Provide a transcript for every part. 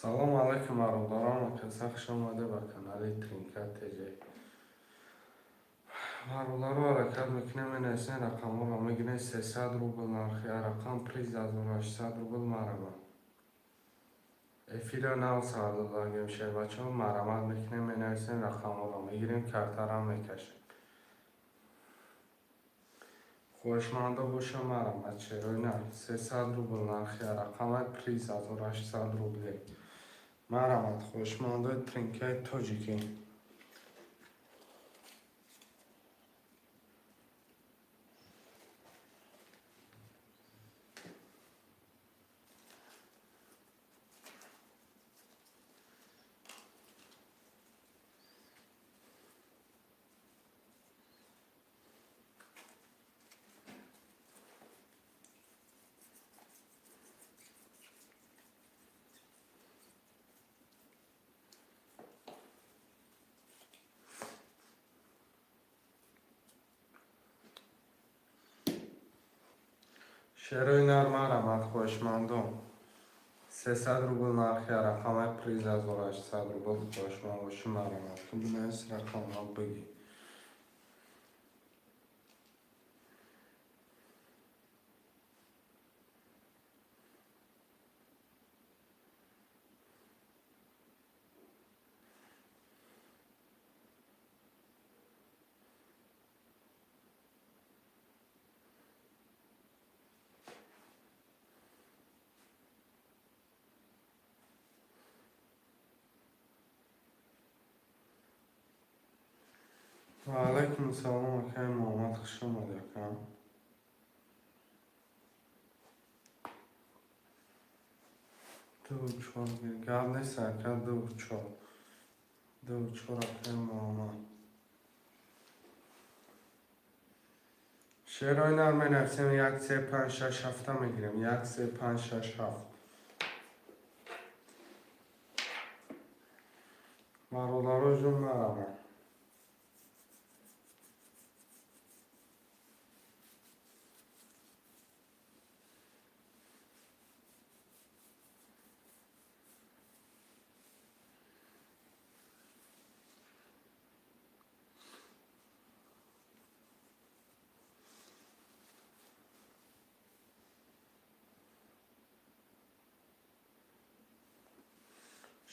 Салом алайкум, бародарон, каса хуш омада ба канали Тринка ТЖ. Бародаро, ҳаракат мекунем, менависем, рақамҳоро мегирем. 300 рубл нархи рақам, приз 1800 рубл. Марамат, эфира нав сар додагем, шербачаҳо. Марамат мекунем, менависем, рақамҳоро мегирем, картарам мекашем. Хоҳишмандо боша, марамат, шерои нар. 300 рубл нархи рақама, приз 1800 рубле. Марамат, хоҳишмандои тринкаи тоҷикӣ. Шерои нар, марамат, хоҳишмандон. 300 рубл нархи рақамаи, приз 1800 рубл. Хоҳишманд бошӣ, марамат, ту бинавис, рақамҳо бигӣ. Ва алайкум салом, акаи Муҳаммад, хуш омадӣ, акам. Ду чор, гап нест, ака, ду чор, ду чор, акаи Муҳаммад. Шерои нар, менависем, як, се, панҷ, шаш, ҳафта мегирем. Як, се, панҷ, шаш, ҳафт. Бародаро ҷон, марамад.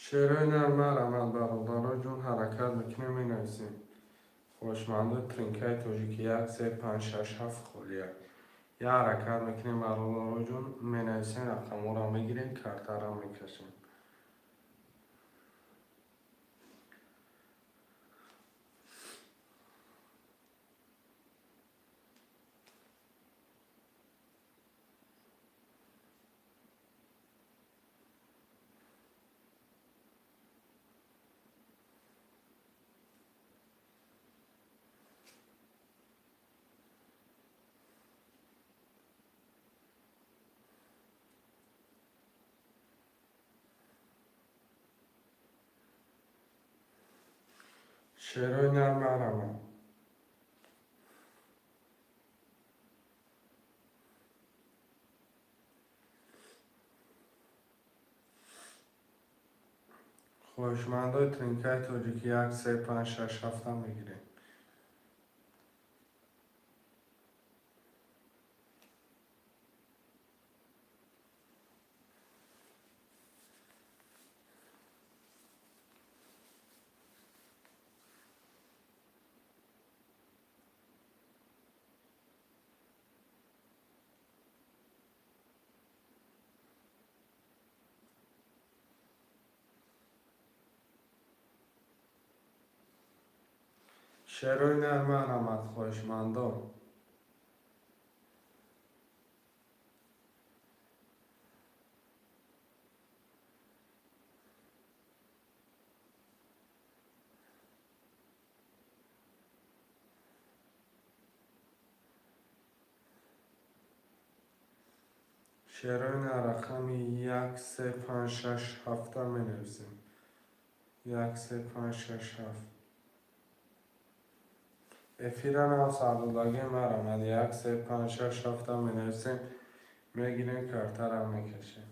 Шерои нар, марамад, бародаро ҷон, ҳаракат мекунем, менависем. Хоҳишмандои тринкаи тоҷикӣ, як, се, панҷ, шаш, ҳафт холия. Я ҳаракат мекунем, бародаро ҷон, менависем, рақамҳоро мегирем, картаро мекашем. Шерои нар, марамад. Хоҳишмандои тринкаи тоҷикӣ, як, се, панҷ, шаш, ҳафта мегирем. Шерои нар, марамад, хоҳишмандон. Шерои нар, рақами як, се, панҷ, шаш, ҳафта менависем. Як, се, панҷ, шаш, ҳафт. Эфира нав сардодагӣ, марамад, як, се, панҷ, шаш, ҳафта менависем, мегирем, картара мекашем.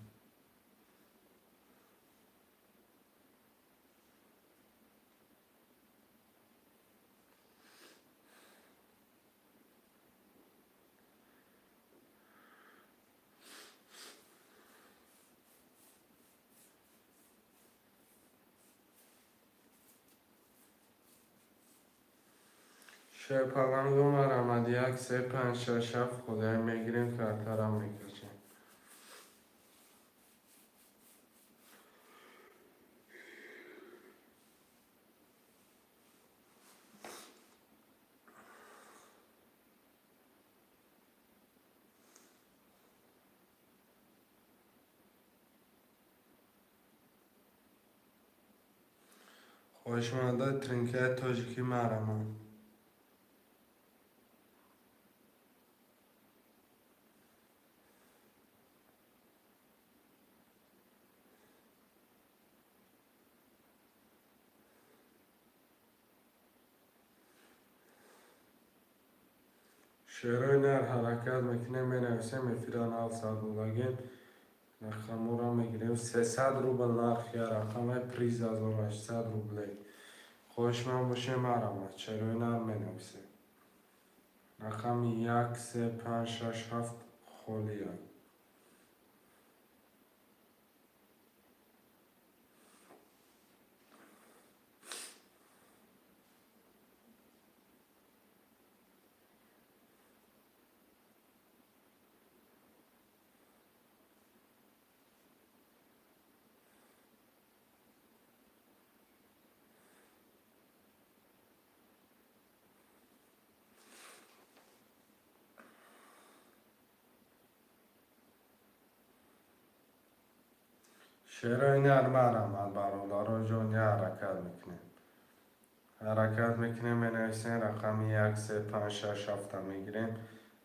Шерпаланго марҳамат, як, се, панҷ, шаш, ҳафт холия мегирем, картарам мекашем. Хоҳишмандои тринкаи тоҷикӣ марҳамат. Шерои нар ҳаракат мекунем, менависем, эфира нав сардодагем, рақамҳоро мегирем. 300 рубл нархи рақамаи приз 1800 рублей. Хоҳишманд бошем, марҳамат, шерои нар менависем. Рақами як, се, панҷ, шаш, ҳафт холия. Шерои нар марҳамат, бародаро ҷон, я ҳаракат мекунем. Ҳаракат мекунем, менависем, рақами як, се, панҷ, шаш, ҳафта мегирем,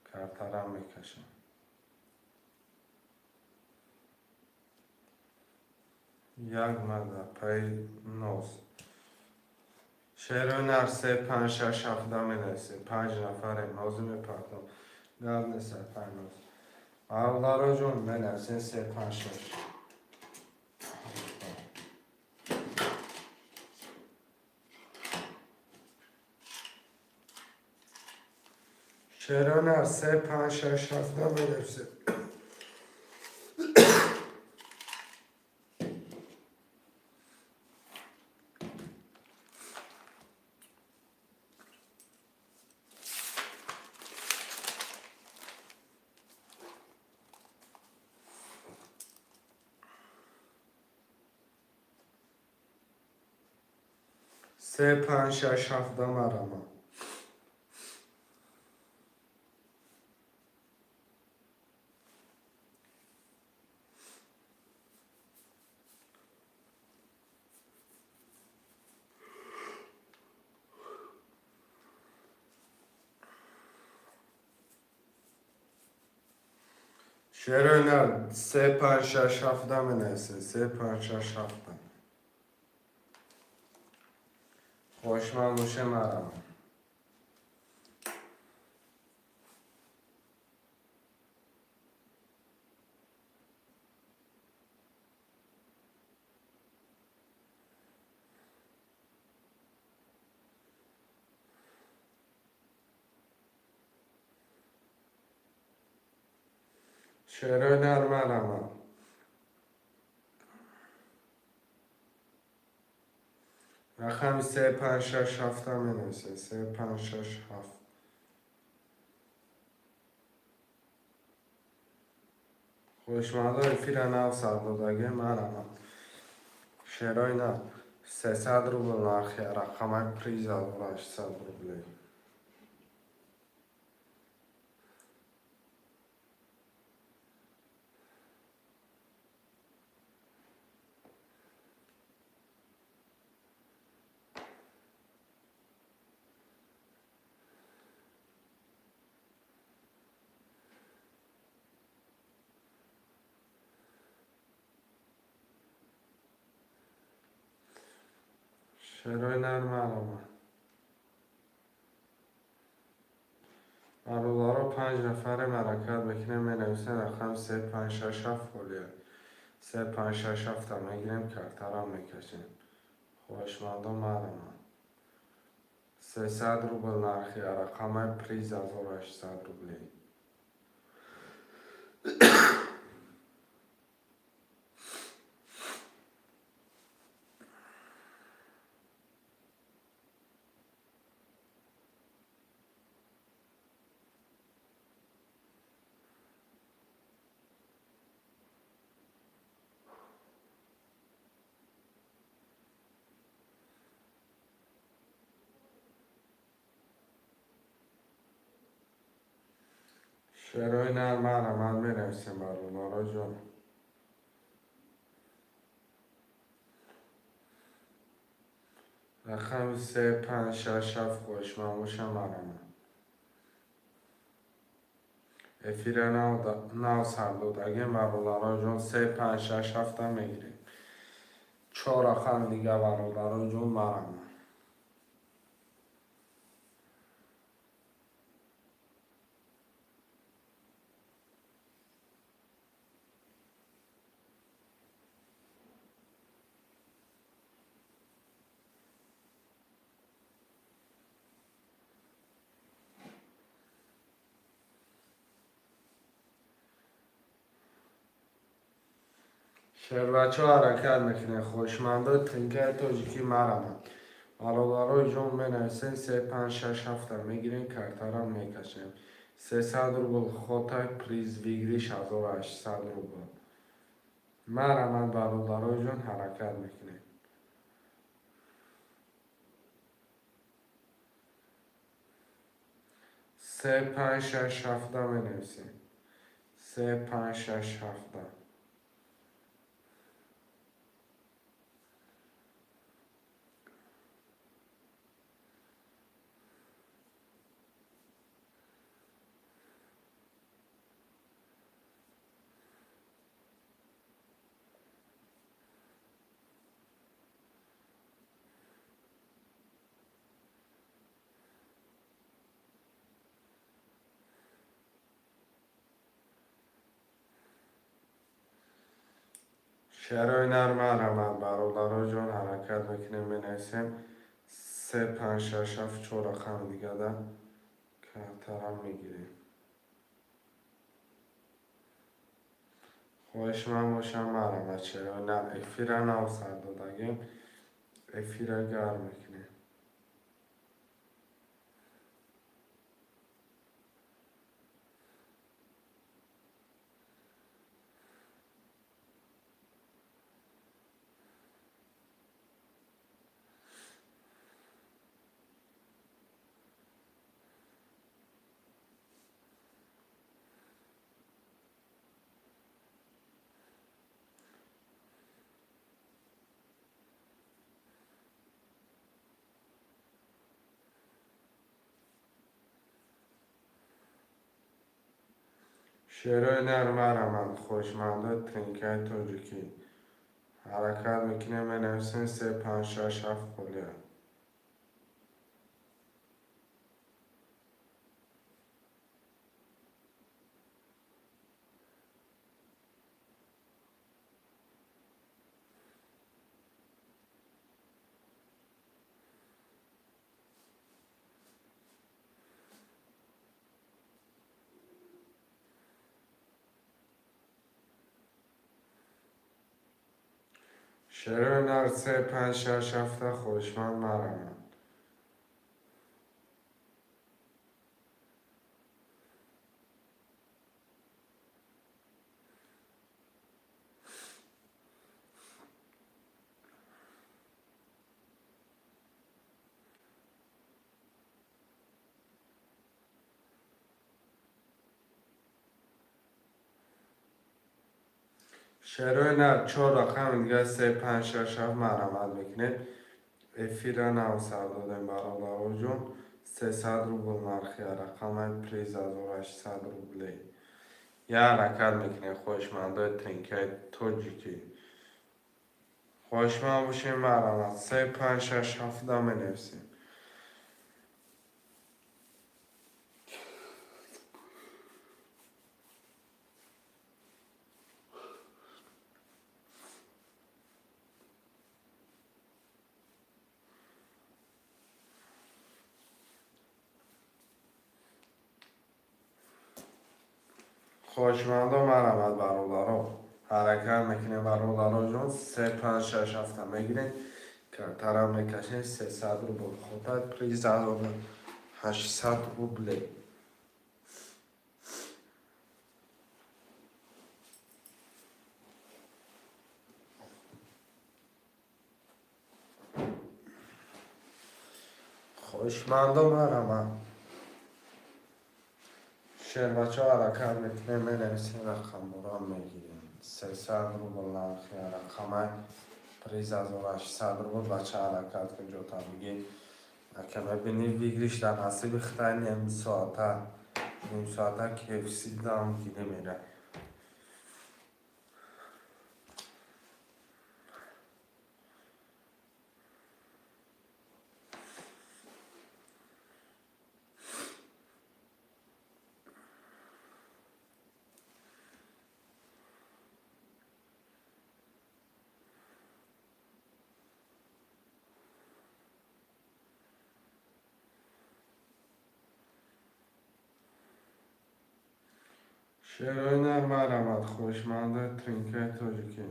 картарам мекашем. Як мада пай ноз. Шерои нар се, панҷ, шаш, ҳафта менависем. Панҷ нафарем, ҳозир мепартом. Гап нест, пай ноз. Бародаро ҷон, менависем се, панҷ, шаш. Шерои нар се, панҷ, шаш, ҳафта менависем. Се, панҷ, шаш, ҳафта марҳамат. Шерои нар се, панҷ, шаш, ҳафта менависем. Се, панҷ, шаш, ҳафта. Хоҳишманд бошем, марҳамат. Шерои нар марҳамат. Рақами се, панҷ, шаш, ҳафта менависем. Се, панҷ, шаш, ҳафт. Хоҳишмандо эфира нав сардодагем, марҳамат. Шерои нар 300 рубл нархи рақамаи приз 1800 рублей. Шерои нар марҳамат. Бародаро, панҷ нафарем, ҳаракат мекунем, менависем рақами се, панҷ, шаш, ҳафт холия. Се, панҷ, шаш, ҳафта мегирем, картарам мекашем. Хоҳишмандо марҳамат. 300 рубл нархи рақамаи приз 1800 рублей. Шерои нар марҳамат, менависем, бародаро ҷон. Рақами се, панҷ, шаш, ҳафт, хоҳишманд бошам, марҳамат. Эфира нав сар додагем, бародаро ҷон. Се, панҷ, шаш, ҳафта мегирем. Чор рақами дига, бародаро ҷон, марҳамат. Шербачо, ҳаракат мекунем. Хоҳишмандои тринкаи тоҷикӣ, марҳамат, бародарои ҷон, менависем. Се, панҷ, шаш, ҳафта мегирем, картара мекашем. 300 рубл хотай, приз выигрыш 1800 рубл. Марҳамат, бародарои ҷон, ҳаракат мекунем. Се, панҷ, шаш, ҳафта менависем. Се, панҷ, шаш, ҳафта. Шерои нар, марҳамат, бародаро ҷон, ҳаракат мекунем, менависем. Се, панҷ, шаш, ҳафт, чор рақами дигада картара мегирем. Хоҳишманд бошам, марҳамат, шерои нар. Эфира нав сар додагем, эфира гарм мекунем. Шерои нар, марҳамат. Хоҳишмандои тринкаи тоҷикӣ, ҳаракат мекунем, менависем. Се, панҷ, шаш, ҳафт холия. Шерои нар, се, панҷ, шаш, ҳафта, хоҳишманд, марҳамат. Шерои нар, чор рақами дига, се, панҷ, шаш, ҳафт, марҳамат мекунем. Эфира нав сар додем, бародароҷон. 300 рубл нархи рақамаи, приз 1800 рублей. Я ҳаракат мекунем, хоҳишмандои тринкаи тоҷикӣ. Хоҳишманд бошем, марҳамат, се, панҷ, шаш, ҳафта менависем. Хоҳишмандо, марҳамат, бародаро, ҳаракат мекунем, бародароҷон. Се, панҷ, шаш, ҳафта мегирем, картара мекашем. 300 рубл хотад, приз 1800 рублей. Хоҳишмандо, марҳамат. Шербачаҳо, ҳаракат мекунем, менависем, рақамҳоро мегирем. 300 рубл нархи рақамай, приз 1800 рубл. Бача, ҳаракат кун, ҷота бигир. Ака, мебини, выигрыш дар насиби хитай. Ним соата, ним соата KFC дам гире мера. Шерои нар, марҳамат, хоҳишмандаи тринкаи тоҷикӣ.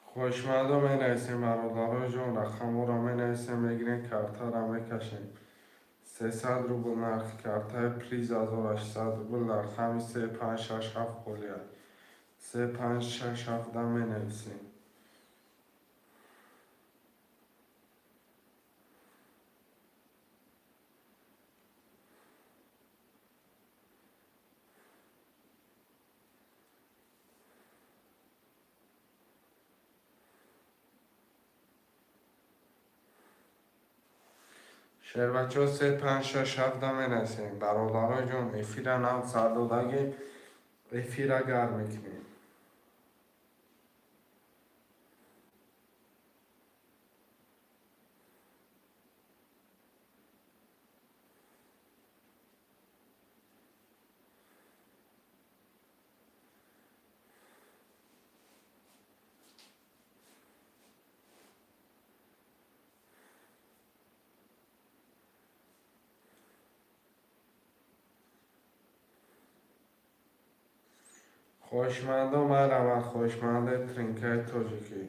Хоҳишмандо, менависем, бародаро ҷон, рақамҳоро менависем, мегирем, картаро мекашем. 300 рубл нархи картаи, приз 1800 рубл. Рақами се, панҷ, шаш, ҳафт холия. Се, панҷ, шаш, ҳафта менависем. Шербачаҳо, се, панҷ, шаш, ҳафта менависем. Бародаро ҷон, эфира нав сардодагӣ, эфира гарм мекунем. Хоҳишмандо, марҳамат, хоҳишмандаи тринкаи тоҷикӣ.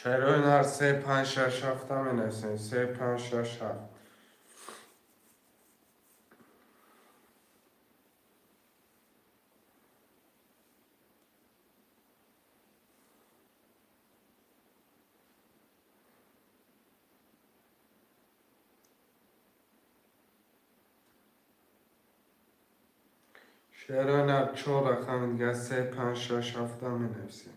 Шерои нар, се, панҷ, шаш, ҳафта менависем. Се, панҷ, шаш, ҳафт. Шерои нар, чор рақами дигар, се, панҷ, шаш, ҳафта менависем.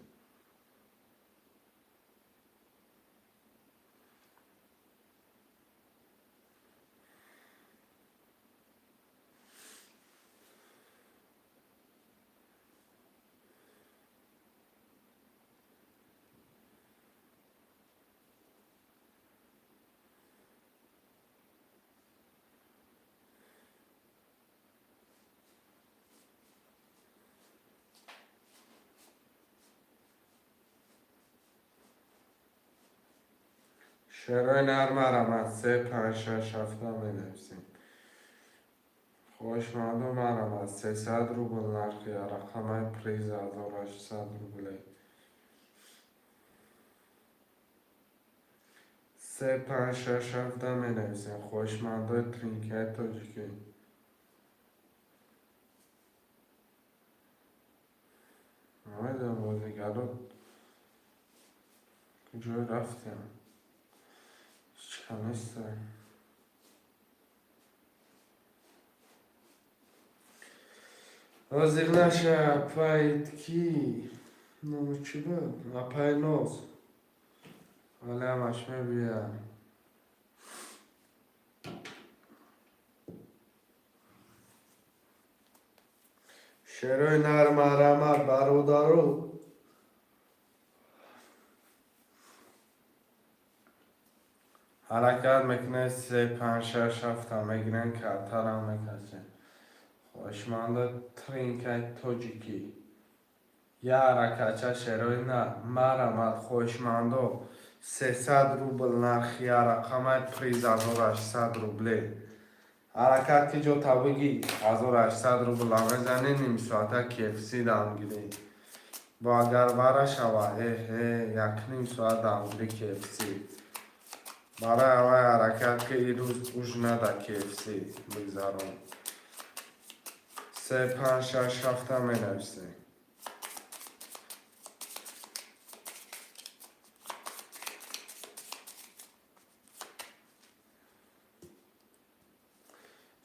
Шерои нар, марҳамат, се, панҷ, шаш, ҳафта менависем. Хоҳишмандо, марҳамат, 300 рубл нархи рақамаи, приз 1800 рубле. Се, панҷ, шаш, ҳафта менависем. Хоҳишмандои тринкаи тоҷикӣ. Намедонам, бозигаро куҷо рафтем, ҳечка неста. Ҳозир наша апай ки номи чӣ буд, апай Ноз, вале ҳамаш мебиёяд. Шерои нар, марҳамат, бародару. Ҳаракат мекунед, се, панҷ, шаш, ҳафта мегирен, картарам мекашем. Хоҳишмандо, тринкаи тоҷикӣ, як ҳаракатча, шерои нар, марамад. Хоҳишмандо, 300 рубл нархи як рақамай, приз 1800 рубле. Ҳаракат ки ҷо табиги, 1800 рубл мезанӣ, нимсоата KFC дамгирӣ. Бо агар вара шава, эҳе, якним соат дамгирӣ KFC. Барои аввай ҳаракат ки ирӯз ужнада KFC бигзарон. Се, панҷ, шаш, ҳафта менависем.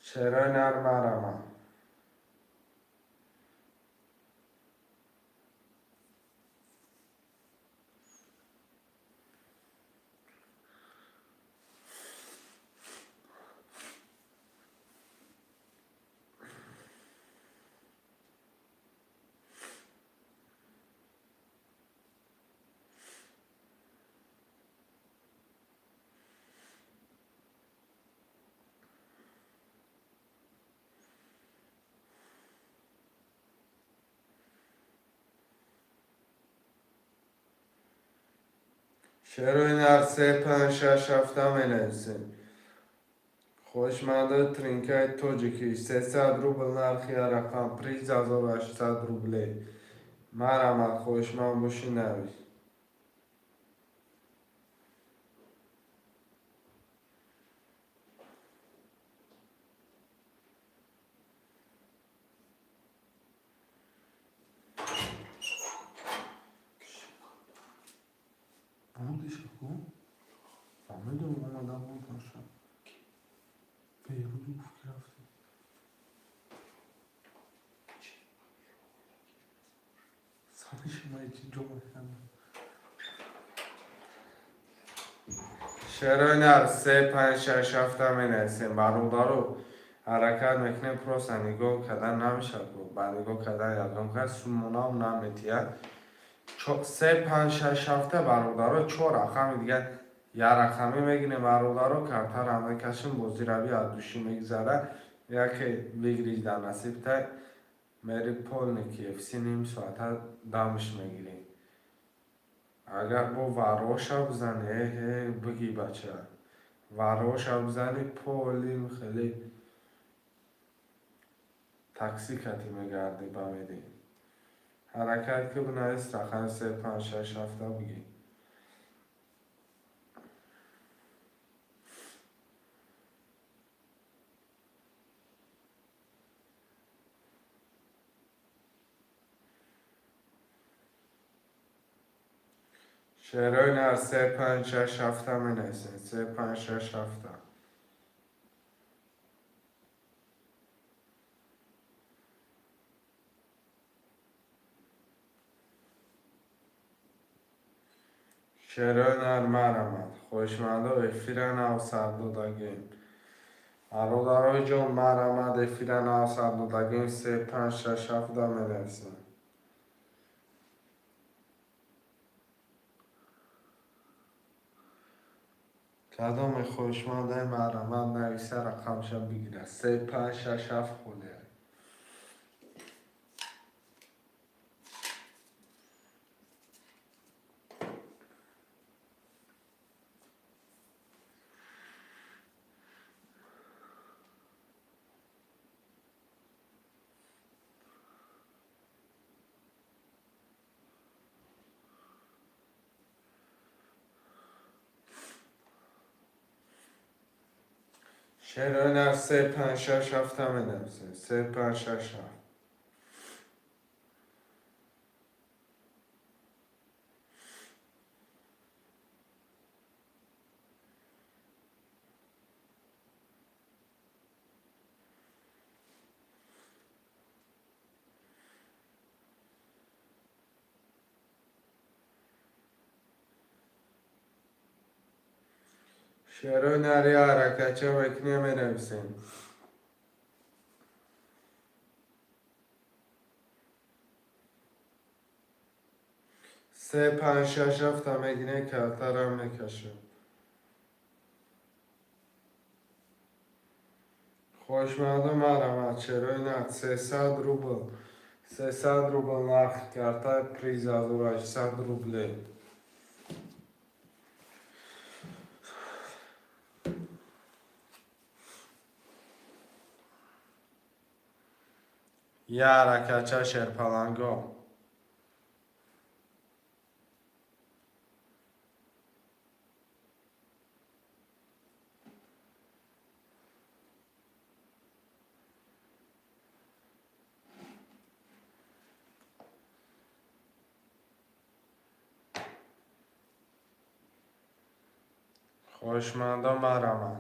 Шерои нар, марама. Шерои нар, се, панҷ, шаш, ҳафта менависем. Хоҳишмандои тринкаи тоҷикӣ, 300 рубл нархи як рақам, приз 1800 рубле. Марамад, хоҳишманд бошӣ, навис. Бурдиша ку? Фаҳмидам, омада бурдаша. Беҳрӯз гуфт, ки рафтем. Сани шума ҷо мекардам. Шерои нар, се, панҷ, шаш, ҳафта менависем. Бародаро, ҳаракат мекунем, просто нигоҳ кардан намешавад. Ба нигоҳ кардан ягон кас сумонам наметиҳад. Се, панҷ, шаш, ҳафта, бародаро, чор рақами дигар як рақамӣ мегирем, бародаро, картара мекашем, бозирави аз душӣ мегузара. Яке выигрыш дар насибта, мери полный KFC ним соата дамш мегирӣ. Агар бо вароша бизанӣ, эҳе, биги, бача, вароша бизанӣ, полим хеле такси кати мегардӣ ба медӣ. Ҳаракат ки, бинавис рақами се, панҷ, шаш, ҳафта бигӣ. Шерои нар, се, панҷ, шаш, ҳафта менависем. Се, панҷ, шаш, ҳафта. Шерои нар, марамад. Хоҳишмандо, эфира нав сар додагем. Бародарои ҷон, марамад, эфира нав сар додагем, се, панҷ, шаш, ҳафта менависем. Кадоме хоҳишмандаи, марамад, нависа, рақамша бигира. Се, панҷ, шаш, ҳафт холия. Шерои нар, се, панҷ, шаш, ҳафта менависем. Се, панҷ, шаш, ҳафт. Шерои нари, ҳаракатча мекунем, менависем. Се, панҷ, шаш, ҳафта мегирем, картарам мекашем. Хоҳишмандо, марҳамат, шерои нар, 300 рубл, 300 рубл нархи карта, приз 1800 рубле. Я ҳаракатча, шерпаланго. Хоҳишмандо, марҳамат.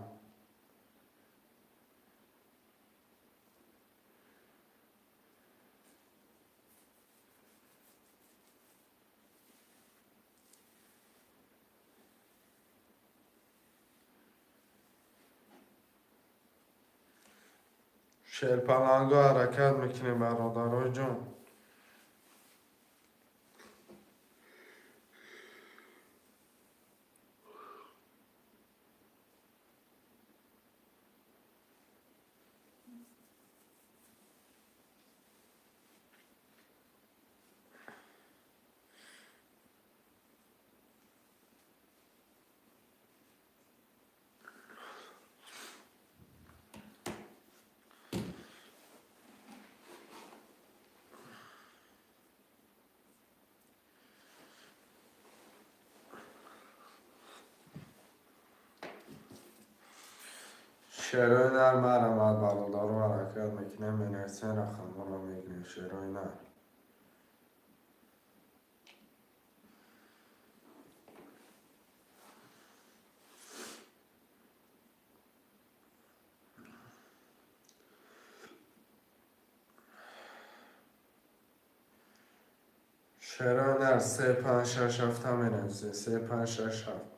Шерпаланго ҳаракат мекунем, бародарои ҷон. Шерои нар, марҳамат, бародаро, ҳаракат мекунем, менависем, рақамҳоро мегирем. Шерои нар. Шерои нар, се, панҷ, шаш, ҳафта менависем, се, панҷ, шаш, ҳафт.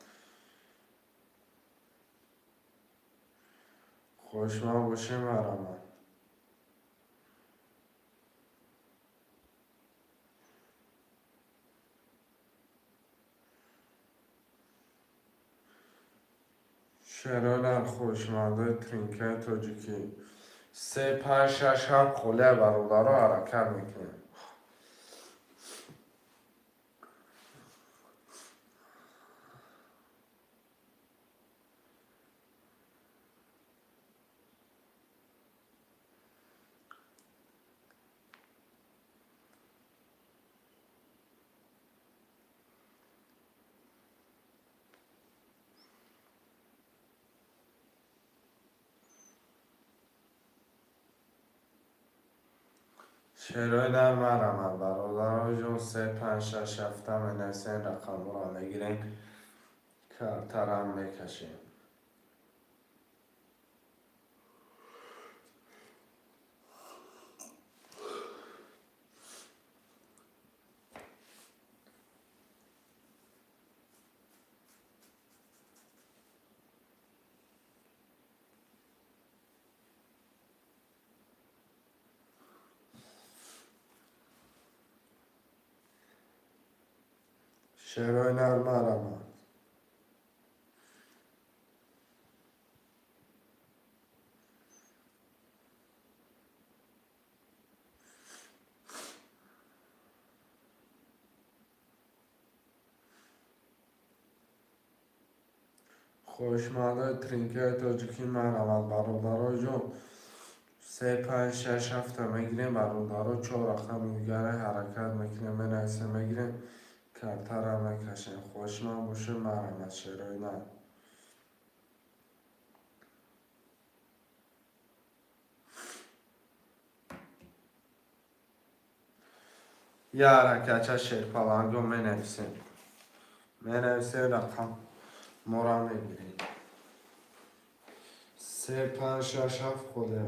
Хоҳишманд бошем, марҳамат. Шерои нар, хоҳишмандои тринкаи тоҷикӣ, се, панҷ, шаш, ҳафт холия, бародаро, ҳаракат мекунем. Шерои нар, марҳамат, бародарои ҷон, се, панҷ, шаш, ҳафта менависем, рақамҳоро мегирем, картарам мекашем. Шерои нар, марҳамат. Хоҳишмандои тринкаи тоҷикӣ, марҳамат, бародарои ҷон, се, панҷ, шаш, ҳафта мегирем, бародаро, чор рақами дигаре ҳаракат мекунем, менависем, мегирем, картара мекашем. Хоҳишманд бошем, марҳамат, шерои нар. Я ҳаракатча, шерпаланго, менависем, менависем, рақам мора мегирем. Се, панҷ, шаш, ҳафт холия.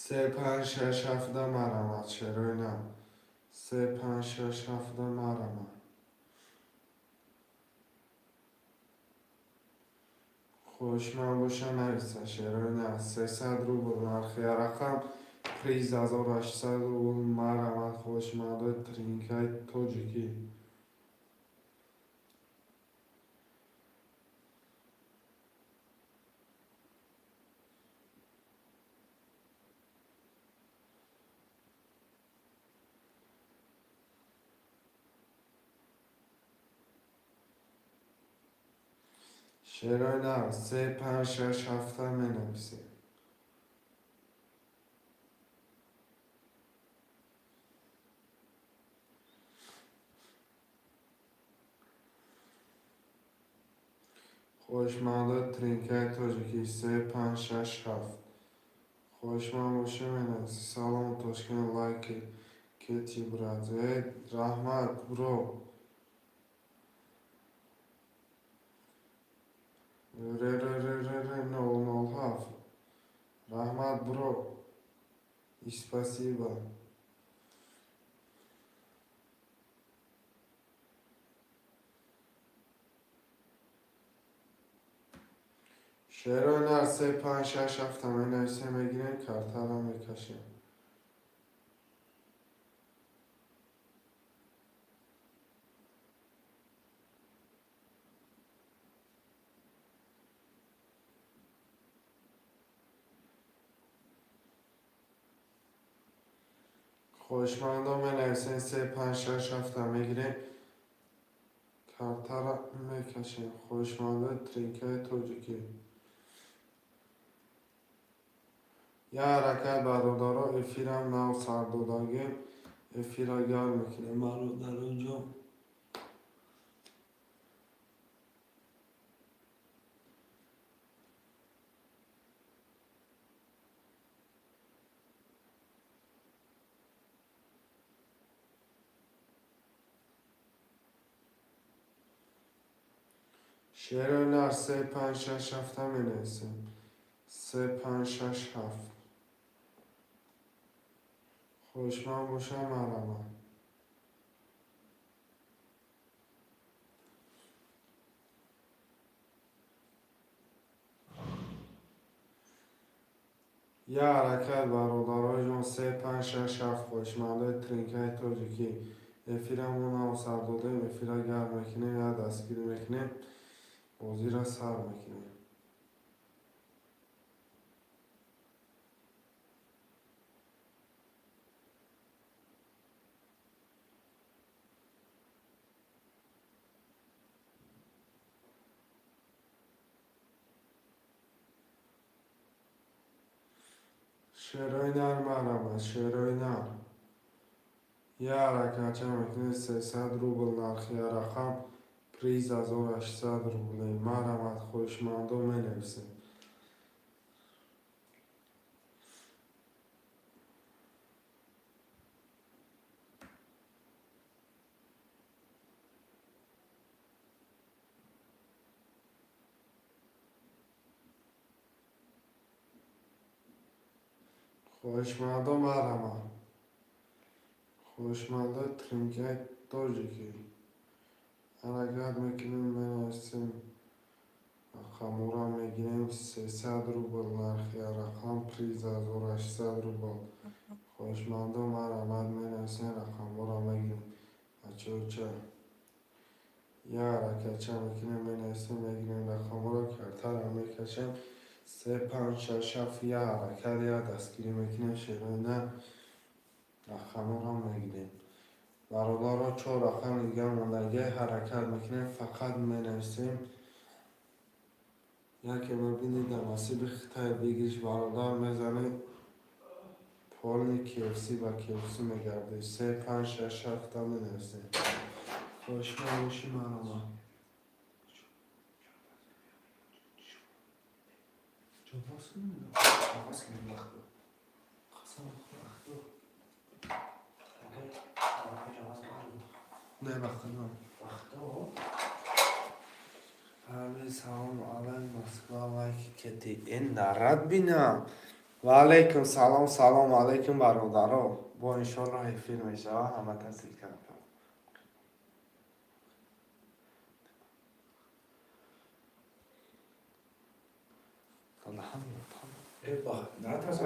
Се, панҷ, шаш, ҳафта, марҳамат, шерои нар. Се. Се, панҷ, шаш, ҳафта, марама. Хоҳишманд боша, нависа, шерои нар. 300 рубл нархи рақам, приз 1800 рубл. Марамад, хоҳишмандои тринкаи тоҷикӣ. Шерои нар, се, панҷ, шаш, ҳафта менависем. Хоҳишмандои тринкаи тоҷикӣ, се, панҷ, шаш, ҳафт. Хоҳишманд боша, менависӣ. Салом, Тошкент, лайки кети, брат. Э, раҳмат, бро. Ррррр 007. Раҳмат, бро. И спасибо. Шерои нар, се, панҷ, шаш, ҳафта менависем, мегирем, картаро мекашем. Хоҳишмандон, менависем, се, панҷ, шаш, ҳафта мегирем, картаро мекашем. Хоҳишмандои тринкаи тоҷикӣ. Як ҳаракат, бародаро, эфирам нав сар додагем, эфира гарм мекунем, бародароҷон. Шерои нар, се, панҷ, шаш, ҳафта менависем. Се, панҷ, шаш, ҳафт. Хоҳишманд бошам, марҳамат. Як ҳаракат, бародароҷон, се, панҷ, шаш, ҳафт. Хоҳишмандои тринкаи тоҷикӣ. Эфирамо нав сар додем, эфира гарм мекунем, як дастгирӣ мекунем, бозиро сар мекунем. Шерои нар, марҳамат, шерои нар. Як ҳаракатча мекунем, 300 рубл нархи рақам, приз 1800 рублей. Марҳамат, хоҳишмандон, менависем. Хоҳишмандон, марҳамат. Хоҳишмандои тринкаи тоҷикӣ. Ҳаракат мекунем, менависем, рақамҳоро мегирем. 300 рубл нархи рақам, приз 1800 рубл. Хоҳишмандон, марҳамат, менависем, рақамҳоро мегирем. Бачаҳо, як ҳаракатча мекунем, менависем, мегирем рақамҳоро, картаро мекашем. Се, панҷ, шаш, ҳафт, як ҳаракат, як дастгирӣ мекунем, шерои нар, рақамҳоро мегирем. Бародаро, чор рақам дига мондагӣ, ҳаракат мекунем, фақат менависем. Яке мебинӣ, дар насиби хитай бигириш, бародар, мезанӣ, полный KFC ба KFC мегардӣ. Се, панҷ, шаш, ҳафта менависем. Хоҳишманд бошӣ, марҳамат. Ҷавоб кунем? Оғоз кунем вақту. Қасам. Вақту. Ҷавоз кунем. Не, вақту. Вақту. Ҳами, салом алай, Москва, лайки кети. Эн нарад бинам. Ва алайкум салом, салом алайкум, бародаро. Бо иншоалло эфир мешава, ҳама таслим кардам. Э, ба, натарс,